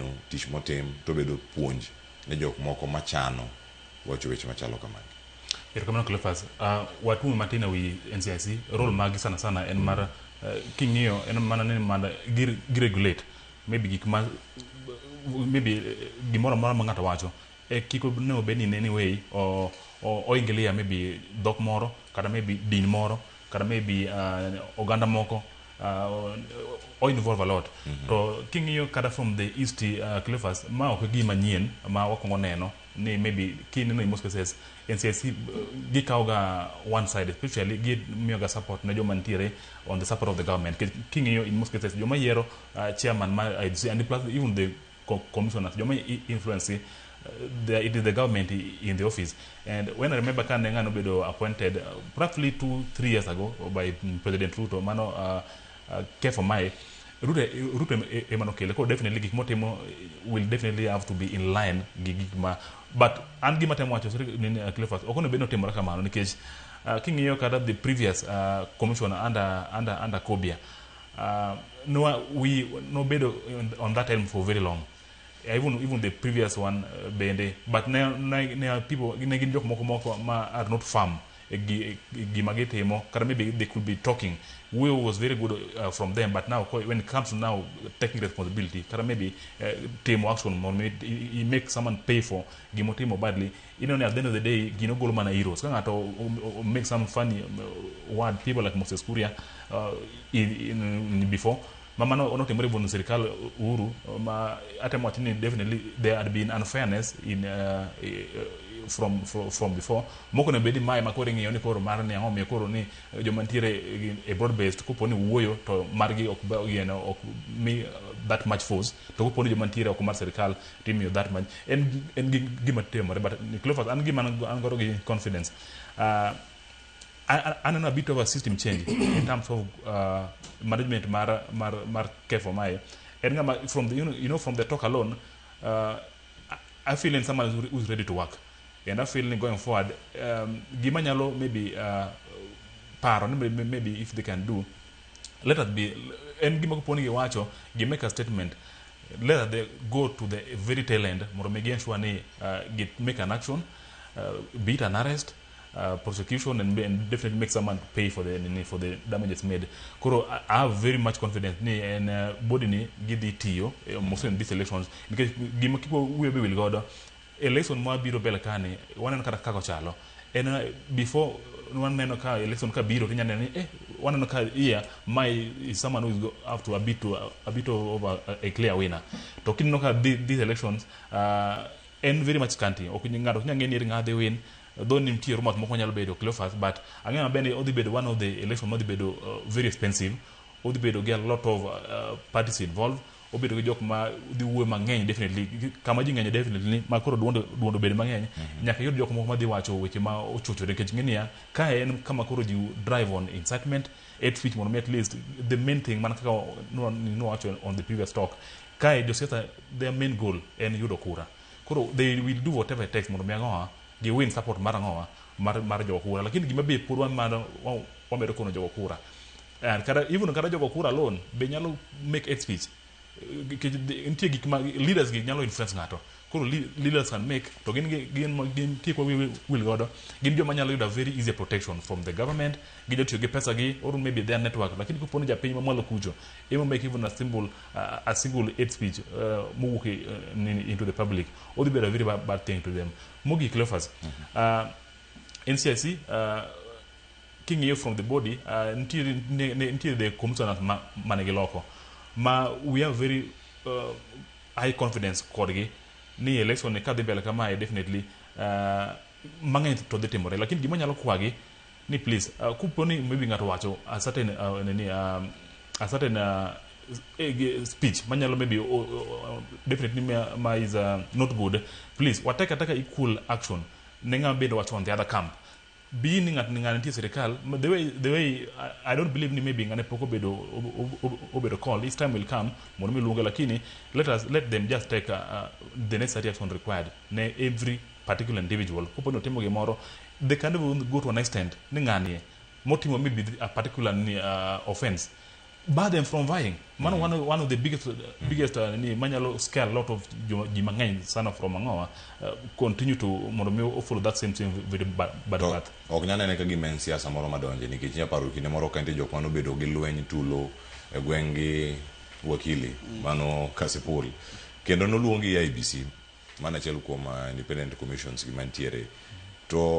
Wageno tich motim to bedo puonj ne jok moko machano wacho weche machalo kamagi. Erokamano, Cleophas. Watuo matin ewi NCIC. Role magi sana sana en mar king'iyo en mana ni mana gi regulate maybe gik ma maybe gimoro amora ma ng'ato wacho e kik onego bed ni in any way o oingilia maybe dhok moro, kata maybe din moro, kata maybe oganda moko o involve a lot. To king'iyo kata from the east, Cleophas, ma ok gima nyien ma wakwongo neno ni maybe kineno in most cases NCIC gikawo ga one side, especially gimiyo ga support ne joma nitiere on the support of the government. Nikech king'iyo in most cases joma yiero chairman mar IEBC and plus even the commissioners joma influence it is the government in the office. And when I remember ka ne ng'ano bedo appointed roughly 2-3 years ago by President Ruto, mano Kefa Mae Ruto ema nokele. Koro definitely gik motimo will definitely have to be in line gi gik ma, but an gima temo wacho, sorry, nini, Cleophas, ok onego bed ni otimore kamano nikech king'iyo kata the previous commissioner under Kobia, no, we nobedo on that time for very long. Even the previous one bende, but ne people ne gin jok moko ma are not firm e e gima gitimo, kata maybe they could be talking we was very good from them, but now when it comes to now taking responsibility, kata maybe timo action mondo mi i make someone pay for gimotimo badly, ni at the end of the day gino golo mana heroes ka ng'ato make some funny word, people like Moses Kuria in before ma mano notimore even sirikal Uhuru, ma atemo wacho ni definitely there had been unfairness in from before. Moko onego bed ni mae ma koro ing'iyo ni koro mar ni ang'o miyo koro ni joma nitiere e broad based kopo ni wuoyo to margi ok gino ok mi that much force, to kopo ni joma nitiere oko mar sirikal timiyo that much, en gima timore. But Cleophas, an gima an godo gi confidence, aneno a bit of a system change in terms of management mar Kefo mae en ng'ama from the from the talk alone, I feel in someone who's ready to work, and I feel ni going forward, gima nyalo maybe paro ni maybe if they can do, let us be en gima kopo ni giwacho gi make a statement, let us they go to the very tail end mondo mi gi ensure ni gi make an action, be it an arrest, prosecution and definitely make someone pay for the damages made. Koro I have very much confidence ni en body ni gidhi tiyo mostly in these elections, nikech gima kik wiye be wil godo, election ma biro mbele kani waneno kata kaka ochalo en before waneno ka election ka biro tinya neno ni waneno ka here my is someone who is go up to a bit of a clear winner. To kineno ka these elections en very much scanty, ok ng'ato ok nyal ng'e ni eri ng'a dhi win, though ni nitie rumors moko nyalo bedo, Cleophas, but ang'eyo maber ni odhi bedo one of the election madhi bedo very expensive, odhi bedo gi a lot of parties involved, obedo gi jok ma dhi wuoyo mang'eny. Definitely kama ji ng'eny, definitely ma koro duond obed mang'eny, nyaka iyud jok moko madhi wacho weche ma ochochore, nikech ng'e niya kae en kama koro ji drive on incitement, hate speech, mondo mi at least the main thing mana kaka nwawacho on the previous talk, kae josiasa their main goal en yudo kura. Koro they will do whatever it takes mondo mi ang'owa gi win support mar ang'owa mar jogo kura. Lakini gima be pod wamano wamedo kono jogo kura. And kata even kata jogo kura alone be nyalo make hate speech. Nikech nitie gik ma leaders gi nyalo influence ng'ato. Koro leaders can make to gin kik wil godo gin joma nyalo yudo a very easy protection from the government, ginyalo tiyo gi pesa gi or maybe their network. Lakini kopo ni japiny mamalo kucho ema make even a single hate speech mowuok into the public, odhi bedo a very bad thing to them. Mogik, Cleophas, NCIC, king'iyo from the body, nitie the commissioners ma mane giloko ma we have very high confidence kodgi ni election ni kadhi mbele kamae, definitely mang'eny to dhi timore. Lakini gima nyalo kwagi ni please, kopo ni maybe ng'ato wacho a certain nini, a certain speech manyalo maybe definitely ma is not good, please watek ataka equal action ne ng'ama bende wacho on the other camp, be ni ng'at ng'ani nitie e sirikal. The way I don't believe ni maybe ng'ane pok obedo called. His time will come mondo mi luonge, lakini let them just take the necessary action required ne every particular individual. Kopo ni otimo gimoro, they can even go to an extent ni ng'ani motimo maybe a particular ni, offense. Bar them from vying. Mano one of the biggest ni manyalo scare a lot of ji mang'eny sana from ang'owa continue to mondo mi follow that same very bad To path. Ok nyal nene ka gima en siasa moro madonje, nikech inya paro kinde moro ka nitie jok manobedo gi lweny tulo e gweng' gi wakili mano Kasipul, kendo noluongi IEBC, mano achiel kuom independent commissions gi mantiere to